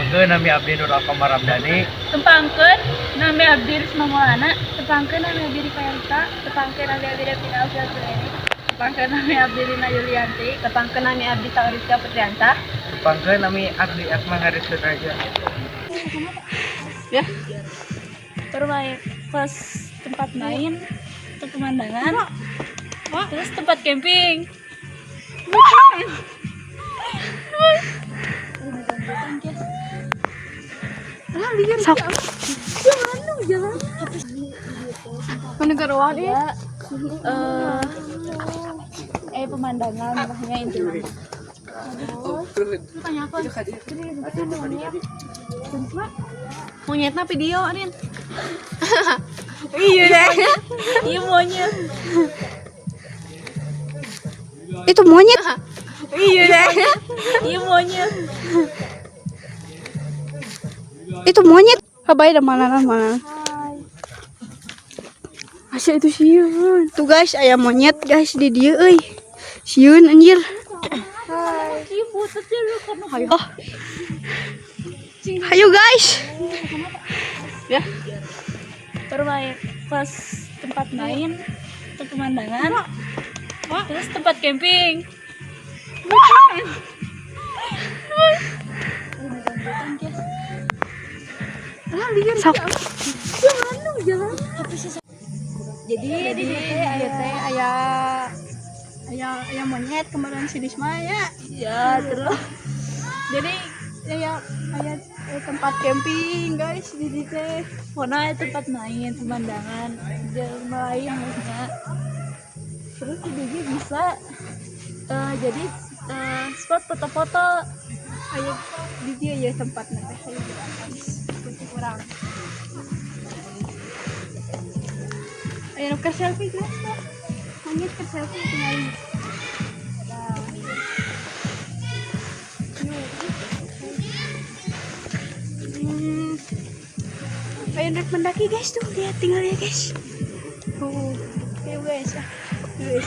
Tepangkeun, nami abdi Nur Alqamar Ramdhani. Tepangkeun, nami abdi Risma Maulana. Tepangkeun, nami abdi Rika Yarita. Tepangkeun, nami abdi Devina Alfia Zuleni. Tepangkeun, nami abdi Rina Yulianti. Tepangkeun, nami abdi Sauriska Putrianta. Tepangkeun, nami abdi Akmal Haris Raja. Ya. Bermain pas tempat main, tempat pemandangan, terus tempat camping. Sok. Mana Ya, pemandangan makanya intinya. Tanya apa? Monyetna video, Arin. Iya deh. Iya, monyet. Itu monyet. Iya deh. Iya, monyet. Itu monyet. Habay dah mana mana. Asa itu sieun. Tuh guys, aya monyet guys di dieu euy. Sieun anjir. Iya, bututnya lu karena Oh. Hayu guys. Ya. Bermain pas tempat main, tempat pemandangan, terus tempat camping. Sok. Jadi di situ aya teh Aya aya aya monyet kemarin si Risma ya. Ya, terus Jadi aya aya tempat camping guys di dieu teh. pokoknya tempat main, pemandangan, jalan lain maksudnya. Terus di dieu bisa jadi spot foto-foto. Aya di dieu ya tempatna teh, hayu guys. Ikuti urang. Aya nu keur selfie guys tuh. Monyet keur selfie tinggal. Ayo naik mendaki guys tuh, lihat tinggal ya guys. Tuh, ayo guys, ah. Guys.